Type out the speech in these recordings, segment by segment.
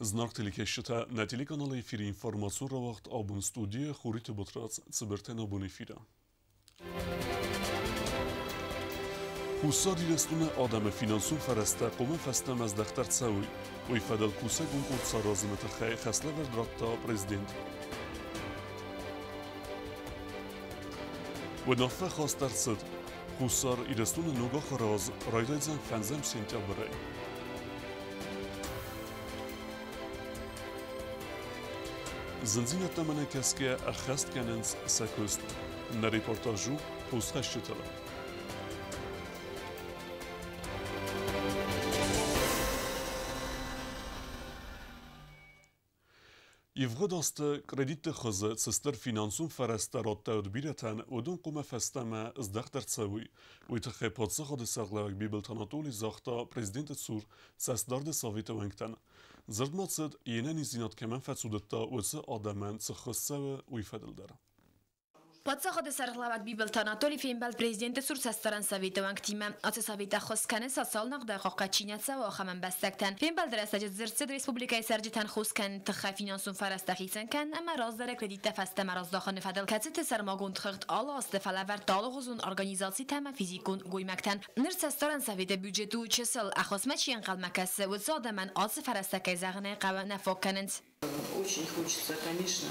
Зынаргъ телекӕсджытӕ, нӕ телеканалы эфиры информацион рауагъд абон студийы Хуриты Батрадз цыбыртӕн абон эфиры. Хуссар Ирыстоны адӕмы финансон фӕрӕзтӕ хъуамӕ фӕстӕмӕ здӕхт ӕрцӕуой. Уый фӕдыл кусӕгон къорд саразыны тыххӕй хӕслӕвӕрд радта президент. Уынаффӕ хаст ӕрцыд Хуссар Ирыстоны ног ахуыры аз райдайдзӕн фӕндзӕм сентябрӕй. Зындзинӕдтӕм ӕнӕкӕсгӕ ӕххӕст кӕнынц сӕ куыст. Нӕ репортаж у постхӕсджытыл. Ивгъуыд азты кредитты хуызы цы стыр финансон фӕрӕзтӕ радтӕуыд бирӕтӕн, уыдон хъуамӕ фӕстӕмӕ здӕхт ӕрцӕуой. Уый тыххӕй паддзахады сӕргълӕууӕг Бибылты Анатоли загъта президенты цур Цӕстдарды советы уӕнгтӕн. Дзырд ма цыд, йе нӕниздзинад кӕмӕн фӕцудыдта, уыцы адӕмӕн цы ххуыс цӕуы, уый фӕдыл дӕр. Паддзахады сӕргълӕууӕг Бибылты Анатоли фембӕлд президенты цур цӕстдарӕн советы уӕнгтимӕ. Ацы совет ӕххуыс кӕны социалон ӕгъдауӕй чи нӕ цӕуы, ахӕм ӕмбӕстӕгтӕн. Фембӕлды рӕстӕджы дзырд цыд республикӕйы цӕрджытӕн хос кӕныны тыххӕй финансон фӕрӕзтӕ хицӕн кӕнын ӕмӕ раздӕры кредиттӕ фӕстӕмӕ раздахыны фӕдыл, кӕцыты сӕрмагонд хыгъд алы азты фӕлӕвӕрдта алыгъуызон организацитӕ ӕмӕ физикон гоймӕгтӕн. Ныр цӕстдарӕн советы бюджет у чысыл, ӕххуысмӕ чи ӕнхъӕлмӕ кӕсы, уыцы адӕмӕн ацы фӕрӕзтӕ, кӕй зӕгъын ӕй хъӕуы, нӕ фаг кӕнынц. Очень хочется, конечно,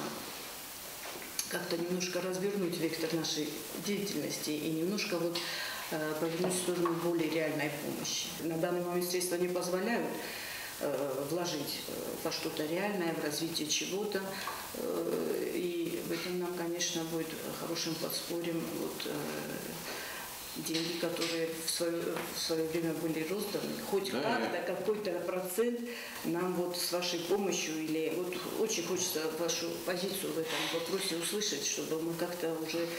как-то немножко развернуть вектор нашей деятельности и немножко вот повернуть в сторону более реальной помощи. На данный момент средства не позволяют вложить во что-то реальное, в развитие чего-то. И в этом нам, конечно, будет хорошим подспорьем вот, деньги, которые в свое время были розданы, хоть как-то, какой-то процент нам вот с вашей помощью или вот очень хочется вашу позицию в этом вопросе услышать, чтобы мы как-то уже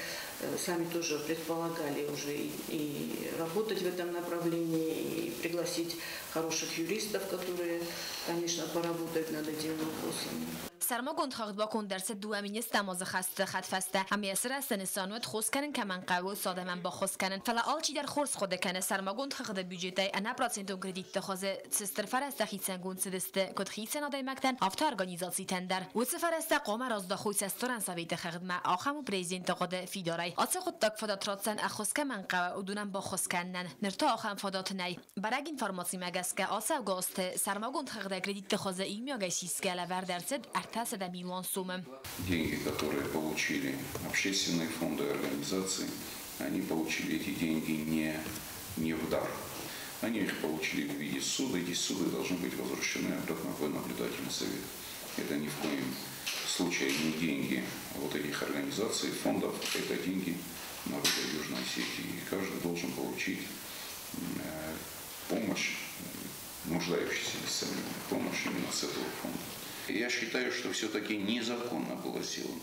сами тоже предполагали уже и работать в этом направлении, и пригласить хороших юристов, которые, конечно, поработают над этими вопросами. Сӕрмагонд хыгъд баконд ӕрцыд 2 007 азы хӕсты хӕдфӕстӕ ӕмӕ йӕ сырӕзты нысан уыд хос кӕнын кӕмӕн хъӕуы, уыцы адӕмӕн баххуыс кӕнын. Фӕлӕ алчидӕр хорз хъуыды кӕны, сӕрмагонд хыгъды бюджетӕй ӕнӕпроцентон кредитты хуызы цы стыр фӕрӕзтӕ хицӕнгонд цыдысты куыд хицӕн адӕймӕгтӕн, афтӕ организацитӕн дӕр. Уыцы фӕрӕзтӕ хъуамӕ раздахой цӕстдарӕн советы хыгъдмӕ, ахӕм у президенты хъуыды фидарӕй. Ацы хъуыддаг фадат ратдзӕн, ӕххуыс кӕмӕн хъӕуы, уыдонӕн баххуыс кӕнынӕн. Ныр та ахӕм фадат нӕй. Бӕрӕг информацимӕ гӕсгӕ ацӕугӕ азты сӕрмагонд хыгъдӕй кредитты хуызы иумиагӕй сисгӕ лӕвӕрд ӕрцыд 300 милуан сомы. Деньги, которые получили общественные фонды и организации, они получили эти деньги не в дар. Они их получили в виде ссуды. Эти ссуды должны быть возвращены обратно в наблюдательный совет. Это ни в коем случае не деньги вот этих организаций, фондов, это деньги народа Южной Осетии. И каждый должен получить помощь, нуждающийся, без сомнения, помощь именно с этого фонда. Я считаю, что все-таки незаконно было сделано.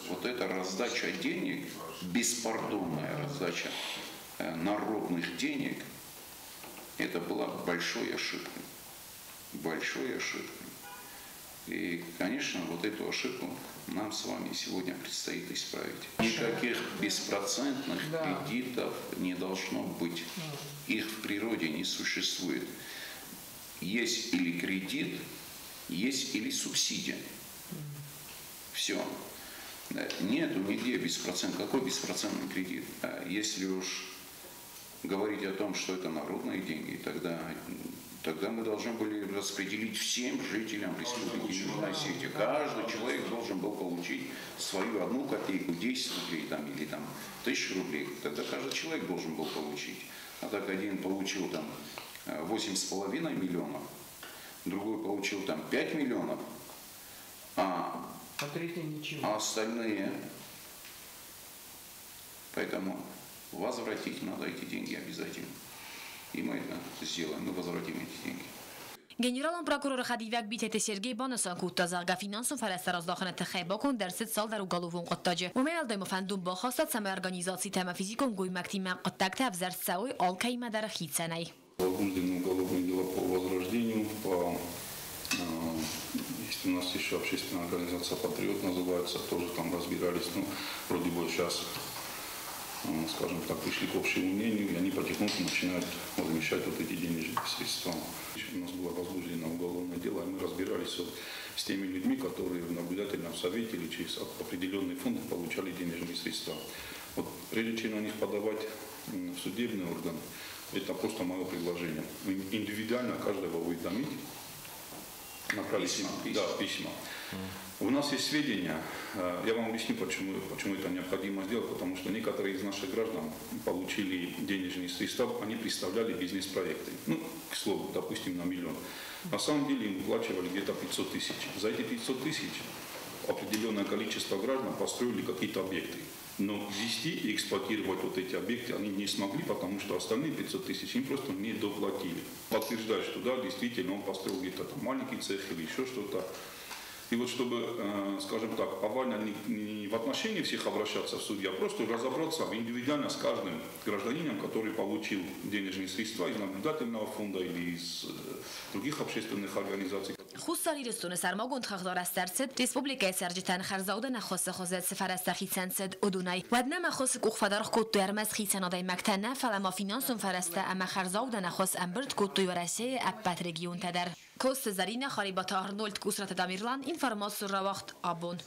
Вот эта раздача денег, беспардонная раздача народных денег, это была большой ошибкой. Большой ошибкой. И, конечно, вот эту ошибку нам с вами сегодня предстоит исправить. Никаких беспроцентных кредитов не должно быть. Их в природе не существует. Есть или кредит, есть или субсидия. Все. Нету нигде беспроцентный. Какой беспроцентный кредит? А если уж говорить о том, что это народные деньги, тогда мы должны были распределить всем жителям Республики Южная Осетия. Каждый человек должен был получить свою 1 копейку, 10 рублей там, или там, 1000 рублей. Тогда каждый человек должен был получить. А так один получил там 8,5 миллионов, другой получил там 5 миллионов, А третий ничего. а остальные. Поэтому возвратить надо эти деньги обязательно. И мы это сделаем, мы возвратим эти деньги. Генералон прокуроры хӕдивӕг Битеты Сергей банысан кодта, зӕгъгӕ, финансон фӕрӕзтӕ раздахыны тыххӕй баконд ӕрцыд цалдӕр уголовон хъуыддаджы. Уымӕй уӕлдай ма фӕндон бахаста, цӕмӕй организацитӕ ӕмӕ физикон гоймӕгтимӕ хъуыддӕгтӕ ӕвзӕрст цӕуой алкӕимӕ дӕр хицӕнӕй. Возбуждены уголовные дела по возрождению, есть у нас еще общественная организация «Патриот» называется, тоже там разбирались. Ну, вроде бы сейчас, скажем так, пришли к общему мнению, и они потихоньку начинают возмещать вот эти денежные средства. У нас было возбуждено уголовное дело, и мы разбирались. разбирались вот с теми людьми, которые в наблюдательном совете или через определенный фонд получали денежные средства. Вот прежде чем на них подавать в судебный орган, это просто мое предложение. Индивидуально каждого уведомить, направить Письма, им, письма. Да, письма. У нас есть сведения, я вам объясню, почему это необходимо сделать, потому что некоторые из наших граждан получили денежные средства, они представляли бизнес-проекты, к слову, допустим, на миллион. На самом деле им выплачивали где-то 500 тысяч. За эти 500 тысяч определенное количество граждан построили какие-то объекты. Но ввести и эксплуатировать вот эти объекты они не смогли, потому что остальные 500 тысяч им просто не доплатили. Подтверждают, что да, действительно он построил где-то там маленький цех или еще что-то. И вот чтобы, скажем так, повально не в отношении всех обращаться в суд, а просто разобраться индивидуально с каждым гражданином, который получил денежные средства из наблюдательного фонда или из других общественных организаций. Хуссар Ирыстоны сӕрмагонд хыгъд арӕзт ӕрцыд республикӕйы цӕрджытӕн хӕрзаудӕн ӕххуысы хуызы цы фӕрӕзтӕ хицӕн цыд, уыдонӕй. Уӕд нӕм ӕххуысы къух фӕдаргъ кодтой ӕрмӕст хицӕн адӕймӕгтӕ нӕ, фӕлӕ ма финансон фӕрӕзтӕ ӕмӕ хӕрзаудӕн ӕххуыс ӕмбырд кодтой Уӕрӕсейы ӕппӕт регионтӕ дӕр. Коцты Зӕринӕ, Харебаты Арнольд, Къусраты Тамерлан, информацион рауагъд «Абон».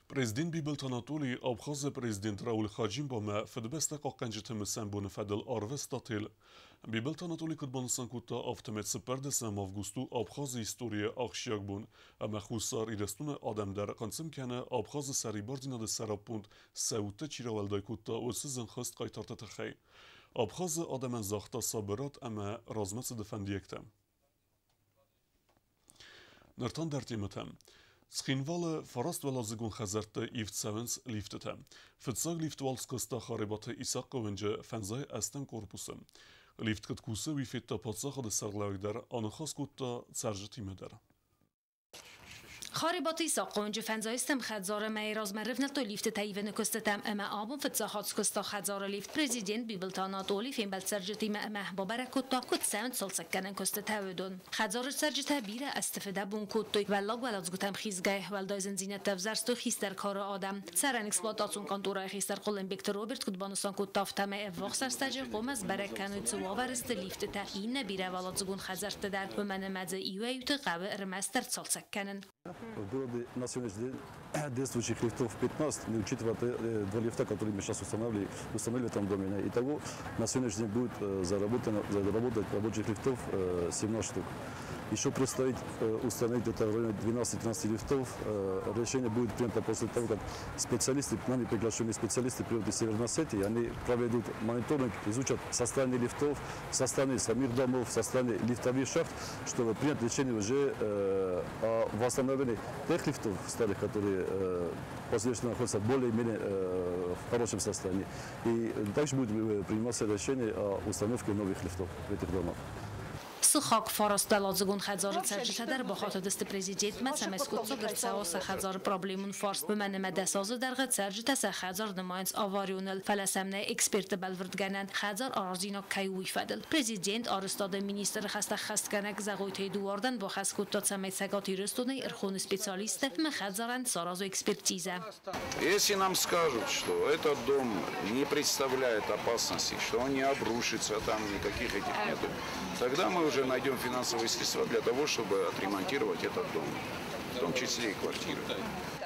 Президент Бибылты Анатолий Абхазы президент Рауль Хаджимбамӕ Фыдыбӕстӕ хъахъхъӕнджыты мысӕн боны фӕдыл арвыста тел. Бибылты Анатолий куыд банысан кодта, афтӕмӕй 14 август у Абхазы историйы ахсджиаг бон, ӕмӕ Хуссар Ирыстоны адӕм дӕр хъынцъым кӕны Абхазы сӕрибардзинады сӕраппонд сӕ удтӕ чи рауӕлдай кодта, уыцы зынхӕст хъайтарты тыххӕй. Абхазы адӕмӕн загъта сабырад ӕмӕ размӕцыды фӕндиӕгтӕ. Ныр та ӕндӕр темӕтӕм. Цхинвалы фарастуӕладзыгон хӕдзӕртты ивд цӕуынц лифтытӕ. Фыццаг лифт уал скуыста Харебаты Исахъы уынджы 58-ӕм корпусы. Лифт куыд кусы, уый федта паддзахады сӕргълӕууӕг дӕр, аныхас кодта цӕрджытимӕ дӕр. Харебаты Исахъы уынджы 58-ӕм хӕдзары мӕйы размӕ рывнӕлдтой лифтытӕ ивыны куыстытӕм ӕмӕ абон фыццаг хатт скуыста хӕдзары лифт. Президент Бибылты Анатоли фембӕлд цӕрджытимӕ ӕмӕ бабӕрӕг кодта, куыд цӕуынц цалцӕггӕнӕн куыстытӕ, уыдон. Хӕдзары цӕрджытӕ бирӕ азты фыдӕбон кодтой уӕллаг уӕладзгуытӕм хизгӕйӕ, уӕлдай зындзинӕдтӕ ӕвзӕрстой хистӕр кары адӕм. Цӕрӕн эксплуатацион къанторайы хистӕр Хъуылымбегты Роберт куыд банысан кодта, афтӕмӕй ӕввахс рӕстӕджы хъуамӕ сбӕрӕг кӕной, цы уавӕры сты лифтытӕ иннӕ бирӕуӕладзыгон хӕдзӕртты дӕр, уымӕн ӕмӕ дзы иуӕй-иуты хъӕуы ӕрмӕстдӕр цалцӕг кӕнын. В городе на сегодняшний день действующих лифтов 15, не учитывая два лифта, которые мы сейчас установили в этом доме. Итого на сегодняшний день будет заработать рабочих лифтов 17 штук. Еще предстоит установить где-то в районе 12-13 лифтов. Решение будет принято после того, как специалисты, нами приглашенные специалисты придут из Северной Осетии, они проведут мониторинг, изучат состояние лифтов, состояние самих домов, состояние лифтовых шахт, чтобы принять решение уже о восстановлении тех лифтов старых, которые последовательно находятся более-менее в хорошем состоянии. И также будет приниматься решение о установке новых лифтов в этих домах. Сыхаг фарастуӕладзыгон хӕдзары цӕрджытӕ дӕр бахатыдысты президентмӕ, цӕмӕй скъуыддзаг ӕрцӕуа сӕ хӕдзары проблемон фарст. Уымӕн ӕмӕ 10 азы дӕргъы цӕрджытӕ сӕ хӕдзар нымайынц аварионыл, фӕлӕ сӕм нӕй эксперты бӕлвырдгӕнӕн, хӕдзар аразинаг кӕй у, уый фӕдыл. Президент арӕзтады министры хӕстӕ ӕххӕстгӕнӕг Зӕгъойты Эдуардӕн бахӕс кодта, цӕмӕй Цӕгат Ирыстонӕй ӕрхоны специалистты ӕмӕ хӕдзарӕн саразой экспертизӕ. Если нам скажут, что этот дом не представляет опасности, что он не обрушится, там никаких этих нету, тогда мы уже найдем финансовые средства для того, чтобы отремонтировать этот дом, в том числе и квартиры.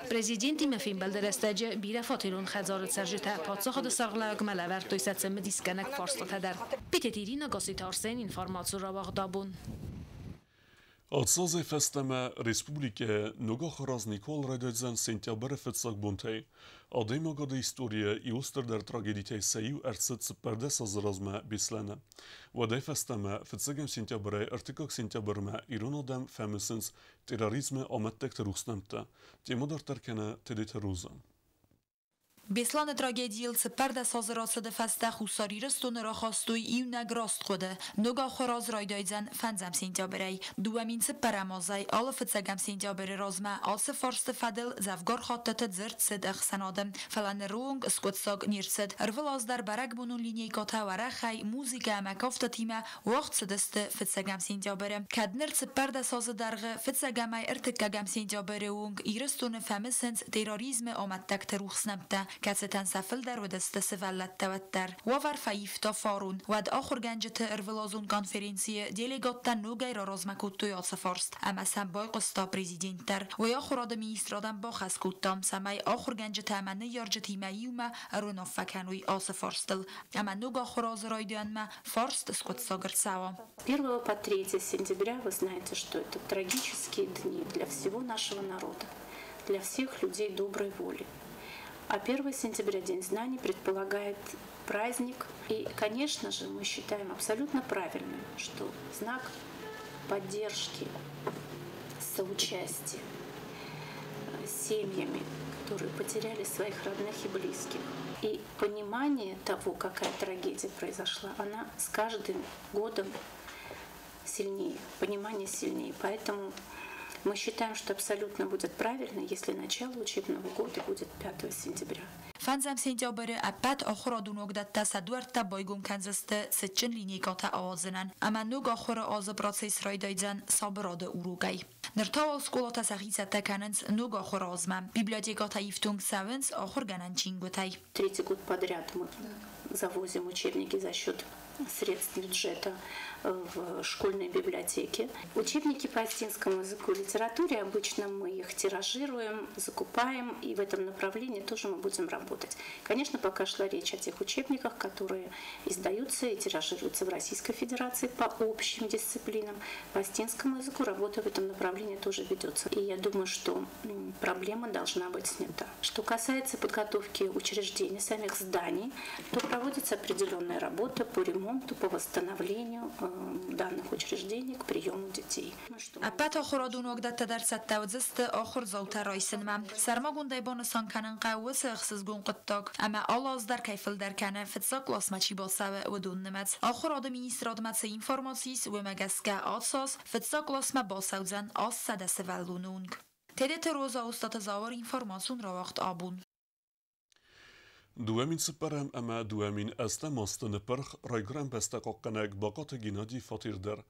Президентимӕ фембӕлды рӕстӕджы бирӕфатерон хӕдзары цӕрджытӕ паддзахады сӕргълӕууӕгмӕ лӕвӕрдтой сӕ цымыдисгӕнӕг фарстатӕ дӕр. Битеты Ирина, Гасситы Арсен, информацион рауагъд «Абон». Ацы азӕй фӕстӕмӕ республикӕйы ног ахуыр аз никуал райдайдзӕн сентябры фыццаг бонтӕй. Адӕймагады историйы иуыл стырдӕр трагедитӕй сӕ иу ӕрцыд 14 азы размӕ Беслӕны. Уӕдӕй фӕстӕмӕ фыццӕгӕм сентябрӕй ӕртыккаг сентябрмӕ ирон адӕм фӕмысынц терроризмы амӕттӕгты рухс нӕмттӕ. Темӕ дарддӕр кӕны Тедеты Роза. Беслӕны трагедийыл 14 азы рацыды фӕстӕ Хуссар Ирыстоны рахастой иунӕг раст хъуыды. Ног ахуыр аз райдайдзӕн 5 сентябрӕй. 2004 азӕй алы фыццӕгӕм сентябры размӕ ацы фарсты фӕдыл дзӕвгар хӕттыты дзырд цыд ӕхсӕнады. Фӕлӕ ныры онг скъуыддзаг не рцыд. Ӕрвылаз дӕр бӕрӕгбонон линейкӕтӕ уӕрӕхӕй музыкӕ ӕмӕ кафтытимӕ уагъд цыдысты фыццӕгӕм сентябры. Кӕд ныр 14 азы дӕргъы фыццӕгӕмӕй ӕртыккӕгӕм сентябры онг Ирыстоны фӕмысынц терроризмы амӕттӕгты рухс нӕмттӕ. Кӕцытӕн сӕ фылдӕр уыдысты сывӕллӕттӕ уӕддӕр. Уавӕр фӕивта фарон. Уӕд ахуыргӕнджыты ӕрвылазон конференцийы делегаттӕ ногӕй раразмӕ кодтой ацы фарст, ӕмӕ сӕм байхъуыста президент дӕр. Уый ахуырады министрадӕн бахӕс кодта, цӕмӕй ахуыргӕнджытӕ ӕмӕ ныййарджытимӕ иумӕ ӕруынаффӕ кӕной ацы фарстыл. Ӕмӕ ног ахуыры азы райдианмӕ фарст скъуыддзаг ӕрцӕуа. 1 по 3 сентября, вы знаете, что это трагические дни для всего нашего народа, для всех людей доброй воли. А 1 сентября, День знаний, предполагает праздник. И, конечно же, мы считаем абсолютно правильным, что знак поддержки, соучастия с семьями, которые потеряли своих родных и близких. И понимание того, какая трагедия произошла, она с каждым годом сильнее, понимание сильнее. Поэтому мы считаем, что абсолютно будет правильно, если начало учебного года будет 5 сентября. 5 сентябры ӕппӕт ахуырадон уагдӕттӕ сӕ дуӕрттӕ байгом кӕндзысты цытджын линейкӕтӕ ауадзынӕн ӕмӕ ног ахуыры азы процесс райдайдзӕн сабырады урокӕй. Ныр та уал скъолатӕ сӕхи цӕттӕ кӕнынц ног ахуыры азмӕ. Библиотекӕтӕ ифтонг цӕуынц ахуыргӕнӕн чингуытӕй. Третий год подряд мы завозим учебники за счет средств бюджета в школьной библиотеке. Учебники по осетинскому языку и литературе обычно мы их тиражируем, закупаем, и в этом направлении тоже мы будем работать. Конечно, пока шла речь о тех учебниках, которые издаются и тиражируются в Российской Федерации по общим дисциплинам. По осетинскому языку работа в этом направлении тоже ведется. И я думаю, что проблема должна быть снята. Что касается подготовки учреждений, самих зданий, то проводится определенная работа по ремонту, по восстановлению данных учреждений к приему детей. Ӕппӕт ахуырадон уагдӕттӕ дӕр цӕттӕ уыдзысты ахуырдзаутӕ райсынмӕ. Сӕрмагондӕй банысан кӕнын хъӕуы уыцы ӕхсызгон хъуыддаг, ӕмӕ алы аз дӕр кӕй фылдӕр кӕны, фыццаг къласмӕ чи бацӕуы, уыдон нымӕц. Ахуырады министрадмӕ цы информаци ис, уымӕ гӕсгӕ ацы аз фыццаг къласмӕ бацӕудзӕн 800 сывӕллоны онг. Тедеты Роза, Остаты Зауыр, информацион рауагъд Абон. 2004 ӕмӕ 2008 азты ныппырх райгуырӕн бӕстӕ хъахъхъӕнӕг Бахъаты Геннадийы фатер дӕр.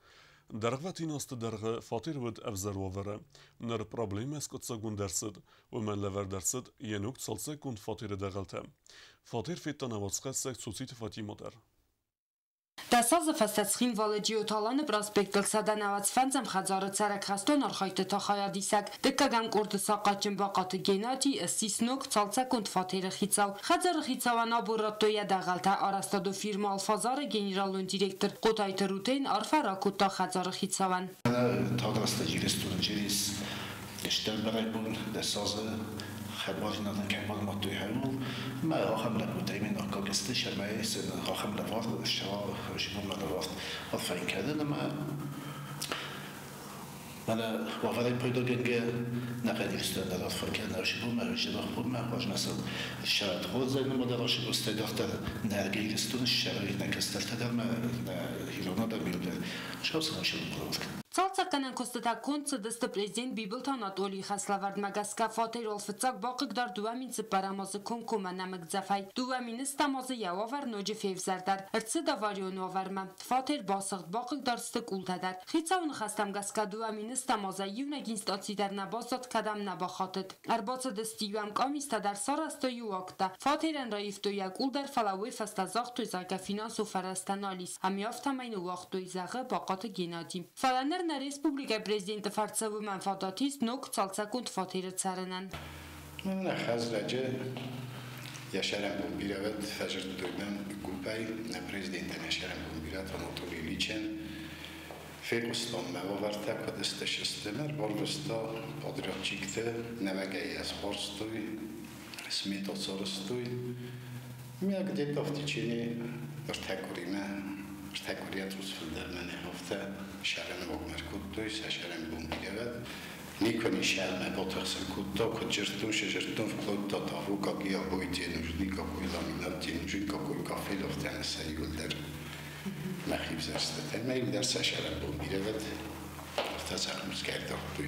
Дӕргъвӕтин азты дӕргъы фатер уыд ӕвзӕр уавӕры. Ныр проблемӕ скъуыддзаггонд ӕрцыд, уымӕн лӕвӕрд ӕрцыд йӕ ног цалцӕггонд фатеры дӕгъӕлтӕ. Фатер федта нӕ уацхӕссӕг Цоциты Фатимӕ дӕр. 10 азы фӕстӕ Цхинвалы Джиоталаны проспектыл 195 хӕдзары цӕрӕг хӕстон архӕйдтыты хайадисӕг дыккӕгӕм къорды сахъатджын Бахъаты Геннадий ссис ног цалцӕггонд фатеры хицау. Хӕдзары хицауӕн абон радтой йӕ дӕгъӕлтӕ. Арӕзтадон фирмӕ Алфазар-ы генералон директор Хъотайты Рутен арфӕ ракодта хӕдзары хицауӕн. Цалцӕггӕнӕн куыстытӕ конд цыдысты президент Бибылты Анатолийы хӕслӕвӕрдмӕ гӕсгӕ. Фатерыл фыццаг бахъыгдард 2004 азы комкоммӕ нӕмыгдзӕфӕй. 2008 азы йӕ уавӕр ноджы февзӕрдӕр. Ӕрцыд аварион уавӕрмӕ. Фатер басыгъд, бахъыгдард сты къултӕ дӕр. Хицауы ныхӕстӕм гӕсгӕ 2008 азӕй иунӕг инстанци дӕр нӕ баззад, кӕдӕм нӕ бахатыд. Ӕрбацыдысты иу ӕм къамистӕ дӕр, сарӕзтой иу акттӕ. Фатерӕн раивтой йӕ къул дӕр, фӕлӕ уый фӕстӕ загътой, зӕгъгӕ, финансон фӕрӕзтӕ нал ис. Ӕмӕ афтӕмӕй ныууагътой, зӕгъы Бахъаты Геннадий. Фӕлӕ ныр нӕ республикӕйы президенты фӕрцы уымӕн фадат ис ног цалцӕггонд фатеры цӕрынӕн. Нӕ хӕрзрӕджы йӕ сӕрӕнбон бирӕвӕд фӕзырдтой мӕм гуыппӕй нӕ президентӕн йӕ сӕрӕнбон бирӕт Анатолий Ильичӕн. Фехъуыстон мӕ уавӕртӕ, куыд сты, сысты. Мӕ ӕрбарвыста подрядчикты, нӕуӕгӕй йӕ сбарстой, смета сарӕзтой. Мӕ где-то в течение ӕртӕ къуыримӕ, ӕртӕ къуырийӕ цъус фылдӕр мӕ нӕ афтӕ сӕрӕнвагмӕ ӕркодтой, сӕ сӕрӕнбон бирӕвӕд. Никуы нищӕмӕ батыхсын кодта, куыд жырдтон, сжырдтон, вплоть до того, как и обои те нужны, какой ламинат те нужен, какой кафель, афтӕ сӕ иуылдӕр мӕхи взӕрстытӕ. Мӕ иуылдӕр сӕ сӕрӕнбон бирӕвӕд, афтӕ сӕхм скӕрдӕгътой.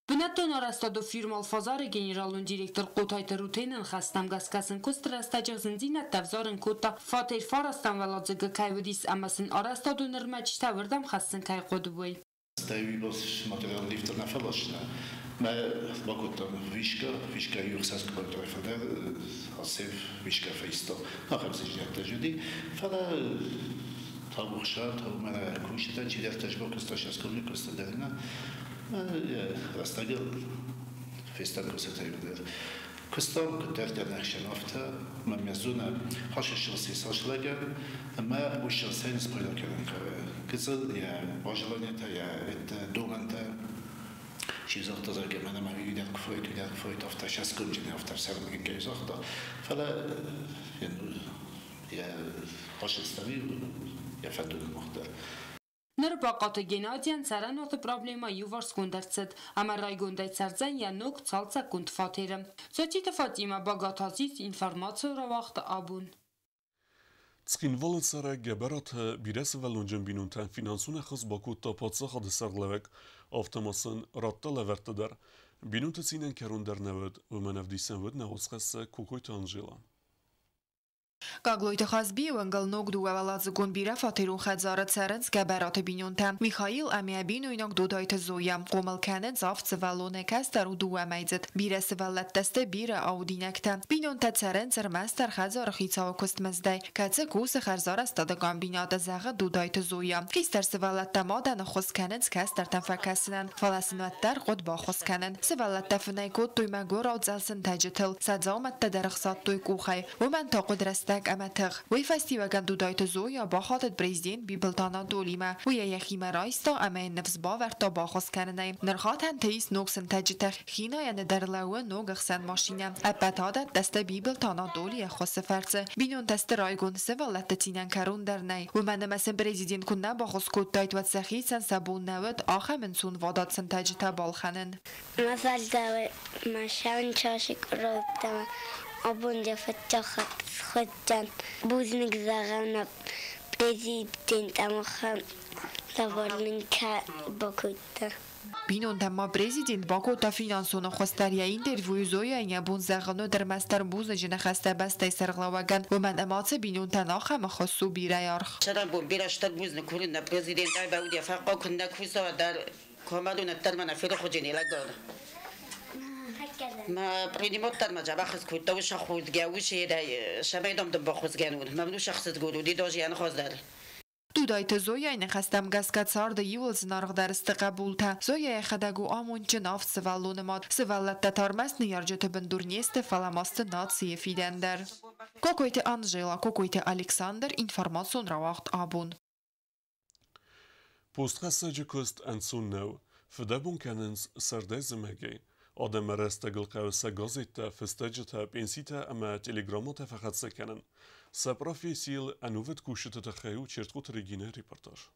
Бынӕттон арӕзтадон фирмӕ Алфазар-ы генералон директор Хъотайты Рутены ныхӕстӕм гӕсгӕ сын куысты рӕстӕджы зындзинӕдтӕ ӕвзарын кодта, фатер фарӕстӕм уӕладзыгы кӕй уыдис ӕмӕ сын арӕзтадон ӕрмӕджытӕ уырдӕм хӕссын кӕй хъуыд, уый. Стӕй уыйбӕрц материал лифтыл нӕ фӕласдзынӕ. Мӕ бакодтам вишка, вишка иу ӕхсӕз кубометрӕй фылдӕр ацы вишка фӕиста. Ахӕм зындзинӕдтӕ уыди. Фӕлӕ табухса, табу мӕнӕ кусджытӕн чидӕртӕ сбакуыста, сӕ куыста дӕр нӕ. Рӕстӕгыл фестӕм куыстытӕ дӕр. Куыстам куыддӕрдӕр ӕхсӕн афтӕ, мӕ мӕ зонӕ хасысыл цас лӕгӕн, ӕмӕ уыщыл сӕн спайда кӕнын хъӕуы. Гыццыл йӕ бажеланията, йӕ домӕнтӕ, чи загъта, зӕгъгӕ, мӕнӕ мӕ уый дӕр куы фӕуид, уый дӕр куы фӕуид, афтӕ сӕсгомджын, афтӕ сӕрмагӕй загъта. Фӕлӕ йӕ хасыстами йӕ фӕндоны мах дӕр. Ныр Бахъаты Геннадийӕн цӕрӕнуаты проблемӕ иуварсгонд ӕрцыд ӕмӕ райгондӕй цӕрдзӕн йӕ ног цалцӕггонд фатеры. Цоциты Фатимӕ, Багаты Азиз, информацион рауагъд «Абон». Цхинвалы цӕрӕг Гӕбӕраты бирӕсывӕллонджын бинонтӕн финансон ӕххуыс бакодта паддзахады сӕргълӕууӕг, афтӕ ма сын радта лӕвӕрттӕ дӕр. Бинонты цинӕн кӕрон дӕр нӕ уыд, уымӕн ӕвдисӕн уыд нӕ уацхӕссӕг Кокойты Анжела. Гаглойты Хазбийы уӕнгӕл ног дыууӕуӕладзыгон бирӕфатерон хӕдзары цӕрынц Гӕбӕраты бинонтӕ. Михаил ӕмӕ йӕ бинойнаг Дудайты Зоя хъомыл кӕнынц авд сывӕллоны, кӕстӕр у дыууӕмӕйдзыд. Бирӕ сывӕллӕттӕ сты бирӕ аудинӕгтӕ. Бинонтӕ цӕрынц ӕрмӕстдӕр хӕдзары хицауы куыстмыздӕй, кӕцы кусы хӕрзарӕзтады комбинаты, зӕгъы Дудайты Зоя. Хистӕр сывӕллӕттӕ мадӕн ӕххуыс кӕнынц кӕстӕртӕн фӕкӕсынӕн, фӕлӕ сын уӕддӕр хъуыд баххуыс кӕнын. Сывӕллӕттӕ фынӕй кодтой мӕгуырау цъӕл сынтӕджытыл, сӕ дзаумӕттӕ дӕр ӕхсадтой къухӕй. Уымӕн та хъуыд рӕстӕг ӕмӕ тых. Уый фӕстиуӕгӕн Дудайты Зоя бахатыд президент Бибылты Анатолимӕ. Уый йӕ йӕхимӕ райста ӕмӕ йын ныфс бавӕрдта баххуыс кӕнынӕй. Ныр хатӕнты ис ног сынтӕджытӕ, хинайӕны дӕр лӕууы ног ӕхсӕн машинӕ. Ӕппӕт адӕттӕ сты Бибылты Анатолийы ӕххуысы фӕрцы. Бинонтӕ сты райгонд, сывӕллӕтты цинӕн кӕрон дӕр нӕй. Уымӕн ӕмӕ сын президент куы нӕ баххуыс кодтаид, уӕд сӕхицӕн сӕ бон нӕ уыд ахӕм ӕнцонвадат сынтӕджытӕ балхӕнын. Мӕ зӕрдӕ мӕ сӕнчасы къродтӕ абон дӕ фыццаг хатт схуыдтӕн. Бузныг зӕгъӕм нӕ президент ӕмӕ лӕвар нын кӕй бакодта. Бинонтӕн ма президент бакодта финансон ӕххуыс дӕр. Йӕ интервьюйы Зояйӕн йӕ бон зӕгъын уыд ӕрмӕстдӕр бузныджы ныхӕстӕ бӕстӕйы сӕргълӕууӕгӕн, уымӕн ӕмӕ ацы бинонтӕн ахӕм ӕххуыс у бирӕ аргъ. Цӕрӕнбон бирӕ стыр бузныг курын нӕ президентӕй бауд йӕ фӕхъхъау куыннӕ куса дӕр комадон ӕддӕр ма нӕ ферохуыджын лӕггад. Ма принимоттар ма дзӕбӕх кодта уыцы худгӕ, уыцы сӕмӕй дам дын бахуызгӕн уыд. Мӕ уыцы ӕхсызгон уыди дожи ӕнхуыздӕр. Дудайты Зояйы ныхӕстӕм гӕсгӕ царды иууыл зынаргъдӕр сты хъӕбултӕ. Зоя йӕхӕдӕг у амондджын авд сывӕллоны мад. Сывӕллӕттӕ та ӕрмӕст ныййарджыты бындур не сты, фӕлӕ ма сты нацийы фидӕн дӕр. Кокойты Анжела, Кокойты Александр, информацион рауагъд «Абон». Постхӕссӕджы куыст ӕнцон нӕу. Фыдӕбон кӕнынц сӕрдӕй-зымӕгӕй. Адӕмы рӕстӕгыл хъӕуы сӕ газеттӕ, фыстӕджытӕ, пенситӕ ӕмӕ телеграммӕтӕ фӕхӕццӕ кӕнын. Сӕ профессийыл ӕнувыд кусджыты тыххӕй у Чертхъоты Регинӕйы репортаж.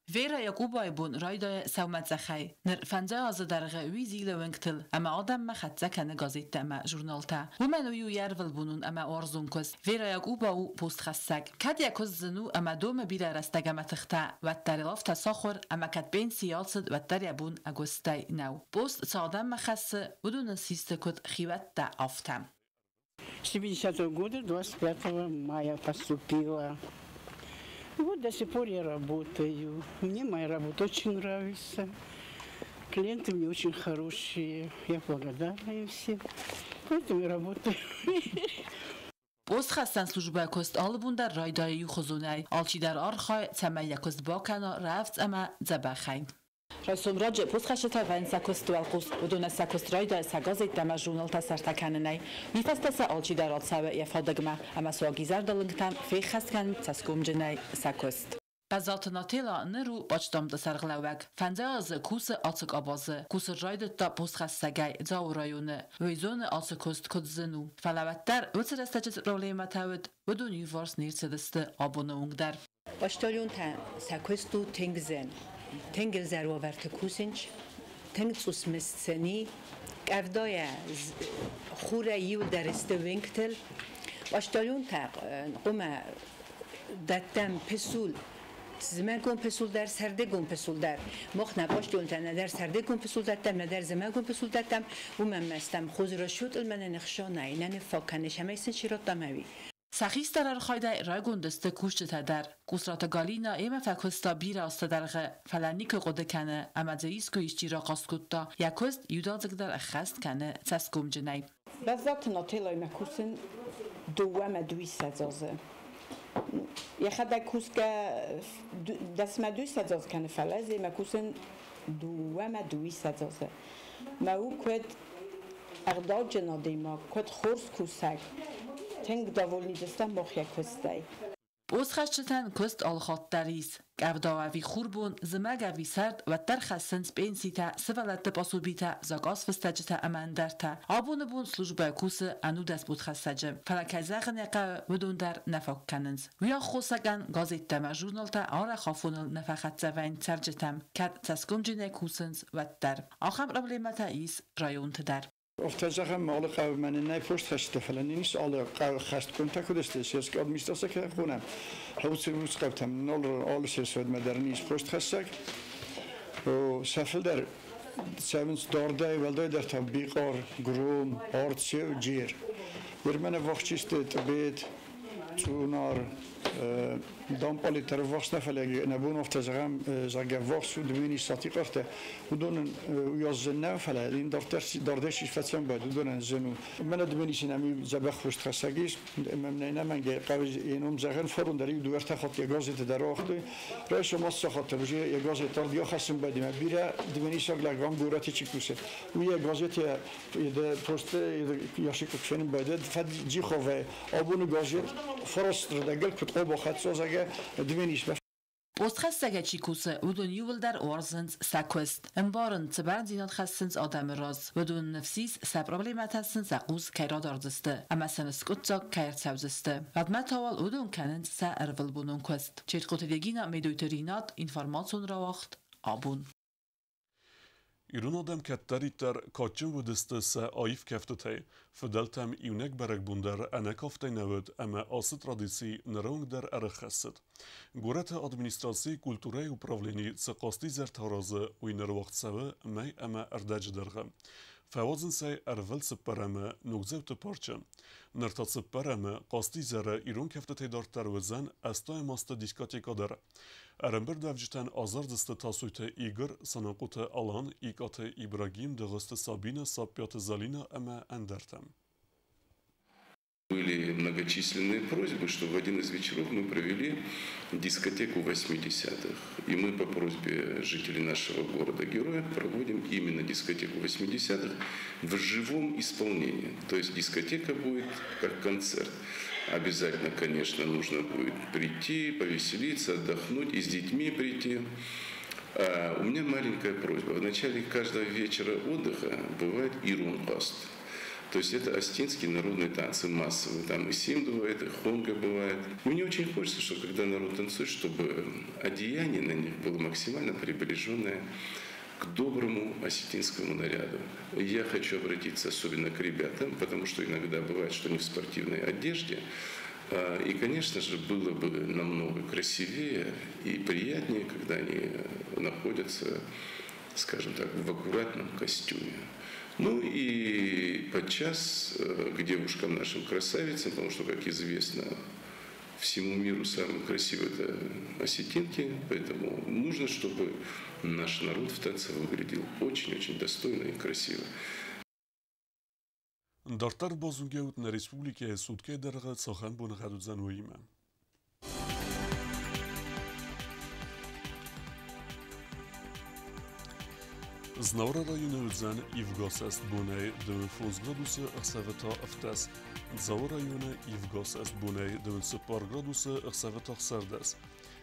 Вера Якубайы бон райдайы сӕумӕцъӕхӕй. Ныр фӕндзай азы дӕргъы уый зилы уынгтыл ӕмӕ адӕммӕ хӕццӕ кӕны газеттӕ ӕмӕ журналтӕ. Уымӕн уый у йӕ ӕрвылбонон ӕмӕ уарзон куыст. Вера Якуба у постхӕссӕг. Кӕд йӕ куыст зын у ӕмӕ домы бирӕ рӕстӕг ӕмӕ тыхтӕ, уӕддӕр ыл афтӕ сахуыр, ӕмӕ кӕд пенсийы ацыд, уӕддӕр йӕ бон ӕгуыстӕй нӕу. Пост цы адӕммӕ хӕссы, уыдон ын систы куыд хиуӕттӕ, афтӕ. 70-го года, 25 мая поступила. И вот до сих пор я работаю. Мне моя работа очень нравится. Клиенты мне очень хорошие. Я благодарна им всем. Поэтому я работаю. Постхӕссӕн службӕйы куыст алы бон дӕр райдайы иухуызонӕй. Алчидӕр архайы, цӕмӕй йӕ куыст бакӕна рӕвдз ӕмӕ дзӕбӕхӕй. Райсом раджы постхӕсджытӕ вӕййынц сӕ куысты уӕлхъус. Уыдонӕн сӕ куыст райдайы сӕ газеттӕ ӕмӕ журналтӕ сӕртӕ кӕнынӕй. Уый фӕстӕ сӕ алчидӕр ацӕуы йӕ фадыгмӕ ӕмӕ суанг изӕрдалынгтӕм феххӕст кӕнынц цӕсгомджынӕй сӕ куыст. Бӕззаты Нателӕ ныр у почтамты сӕргълӕууӕг. Фӕндзай азы кусы ацы къабазы. Кусын райдыдта постхӕссӕгӕй Дзауы районы. Уый зоны ацы куыст куыд зын у. Фӕлӕ уӕддӕр уыцы рӕстӕджы цы проблемӕтӕ уыд, уыдон иуварс не рцыдысты абоны онг дӕр. Почтальонтӕ сӕ куыст у тынг зын. Тынг ӕвзӕр уавӕрты кусынц, тынг цъус мызд сын и. Къӕвдайӕ хурӕй иуылдӕр сты уынгтыл. Почтальонтӕ хъуамӕ дӕттӕм пысул, зымӕгон пысул дӕр, сӕрдыгон пысул дӕр. Мах нӕ почтальонтӕ нӕдӕр сӕрдыгон пысул дӕттӕм, нӕдӕр зымӕгон пысул дӕттӕм. Уымӕн ма стӕм хорз расчетыл мӕнӕ ныхсанӕй, нӕ ныффаг кӕны, цӕмӕй сын чи раттӕм ӕви. Сӕ хистӕр архайдӕй райгонд сты кусджытӕ дӕр. Къусраты Галина йемӕ фӕкуыста бирӕ азты дӕргъы, фӕлӕ никуы хъуыды кӕны, ӕмӕ дзы искуы исчи рахъаст кодта, йӕ куыст иудадзыгдӕр ӕххӕст кӕны цӕсгомджынӕй. Бӕззаты Нателлаимӕ кусын 22 азы. Йӕхӕдӕг кусгӕ 10 ӕмӕ 22 азы кӕны, фӕлӕ ӕз йемӕ кусын 22 азы. Мӕ у куыд ӕгъдауджын адӕймаг, куыд хорз кусӕг. Тынг довольны стӕм мах йӕ куыстӕй. Постхӕсджытӕн куыст алыхатт дӕр ис. Къӕвда ӕви хурбон, зымӕг ӕви сӕрд, уӕддӕр хӕссынц пенситӕ, сывӕллӕтты пособитӕ, закъаз фыстӕджытӕ ӕмӕ ӕндӕртӕ. Абоны бон службӕ кусы 11 постхӕссӕджы. Фӕлӕ, кӕй зӕгъын ӕй хъӕуы, уыдон дӕр нӕ фаг кӕнынц. Уый аххосагӕн газеттӕ ӕмӕ журналтӕ арӕх афоныл нӕ фӕхӕццӕ вӕййынц цӕрджытӕм, кӕд цӕсгомджынӕй кусынц, уӕддӕр. Ахӕм проблемӕтӕ ис районты дӕр. Афтӕ зӕгъӕм, алы хъӕуы мӕнӕ нӕй постхӕсджытӕ, фӕлӕ нын ис алы хъӕуы хӕстгондтӕ куыд сты, сельский администраци кӕй хонӕм, уыцы хъӕутӕм алы сельсоветмӕ дӕр ис постхӕссӕг. Сӕ фылдӕр цӕуынц дардӕй, уӕлдайдӕр та Бикъар, Гром, Арцеу, Джер. Уырмӕ ӕввахс чи сты Тъбет, Цъунар, Дампъалет дӕр ӕввахс нӕ, фӕлӕ нӕ бон афтӕ зӕгъӕм, зӕгъгӕ, ӕввахс у Дменисы Сатихъартӕ, уыдонӕн уыйас зын нӕ, фӕлӕ йын дарддӕр чи фӕцӕмбӕлд, уыдонӕн зын у. Мӕнӕ Дменисы нӕм иу дзӕбӕх постхӕссӕг ис, ӕмӕ ӕнӕмӕнгӕй хъӕуы йӕ ном зӕгъын, фарон дӕр иу-дыууӕ-ӕртӕ хатты йӕ газеты дӕр ауагътой. Райсом ацы сахаты уже йӕ газет дард ахӕссын байдыдта. Бирӕ дменисаг лӕг ам горӕты чи кусы, уый йӕ газеты посты ящикы куы фенын байдыд, фӕджиховӕй абоны газет фарастрдӕгыл куыд хъуамӕ хӕццӕ, зӕгъгӕ, Дменисмӕ. Постхӕссӕгӕй чи кусы, уыдон иууылдӕр уарзынц сӕ куыст. Ӕмбарынц, цы бӕрндзинад хӕссынц адӕмы раз. Уыдоны ныфс ис, сӕ проблемӕтӕ сын сӕ хъус кӕй радардзысты ӕмӕ сын скъуыддзаг кӕй ӕрцӕудзысты. Уӕдмӕ та уал уыдон кӕнынц сӕ ӕрвылбонон куыст. Четкоты Регина, Медойты Ринат, информацион рауагъд «Абон». Ирон адӕм кӕддӕриддӕр кадджын уыдысты сӕ аив кӕфтытӕй. Фыдӕлтӕм иунӕг бӕрӕгбон дӕр ӕнӕ кафтӕй нӕ уыд ӕмӕ ацы традици ныры онг дӕр ӕрӕххӕссыд. Горӕты администрацийы культурӕйы управлени цы хъазтизӕртӕ аразы, уый ныр уагъд цӕуы мӕй ӕмӕ ӕрдӕджы дӕргъы. Фӕуадзынц ӕй ӕрвыл цыппӕрӕмы Ногдзауты парчы. Ныр та цыппӕрӕмы хъазтизӕры ирон кӕфтытӕй дарддӕр уыдзӕн 80 азты дискотекӕ дӕр. Ӕрӕмбырдуӕвджытӕн азардзысты Тасойты Игорь, Санахъоты Алан, Икъаты Ибрагим, Дыгъуызты Сабина, Саппиаты Залина ӕмӕ ӕндӕртӕ. Были многочисленные просьбы, что в один из вечеров мы провели дискотеку 80-х. И мы по просьбе жителей нашего города-героя проводим именно дискотеку 80-х в живом исполнении. То есть дискотека будет как концерт. Обязательно, конечно, нужно будет прийти, повеселиться, отдохнуть и с детьми прийти. А у меня маленькая просьба. В начале каждого вечера отдыха бывает ирон хъазт. То есть это осетинские народные танцы массовые. Там и симд бывает, и хонга бывает. Мне очень хочется, чтобы когда народ танцует, чтобы одеяние на них было максимально приближенное к доброму осетинскому наряду. Я хочу обратиться особенно к ребятам, потому что иногда бывает, что они в спортивной одежде. И, конечно же, было бы намного красивее и приятнее, когда они находятся, скажем так, в аккуратном костюме. Ну и подчас к девушкам нашим красавицам, потому что, как известно, всему миру самые красивые это осетинки, поэтому нужно, чтобы наш народ в танце выглядел очень-очень достойно и красиво. Дарддӕр базонгӕут нӕ республикӕйы суткӕйы дӕргъы цахӕм боныгъӕд уыдзӕн, уыимӕ. Знауыры районы уыдзӕн ивгӕ бонӕй 25 градусы, ӕхсӕвы та 17. Дзауы районы ивгӕ бонӕй 24 градусы, ӕхсӕвы та 16.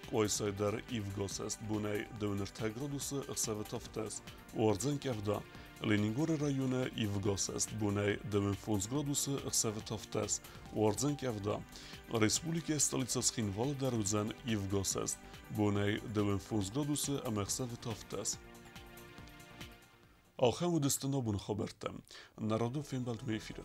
Къуайсайы дӕр ивгӕ бонӕй 23 градусы, ӕхсӕвы та 17. Уардзӕн къӕвда. Ленингоры районы ивгӕ бонӕй 25 градусы, ӕхсӕвы та 17. Уардзӕн къӕвда. Республикӕйы столицӕ Цхинвалы дӕр уыдзӕн ивгӕ бонӕй 25 градусы ӕмӕ ӕхсӕвы та 17. Ахӕм уыдысты нӕ абоны хабӕрттӕ. Нӕ радон фембӕлдмӕ эфиры.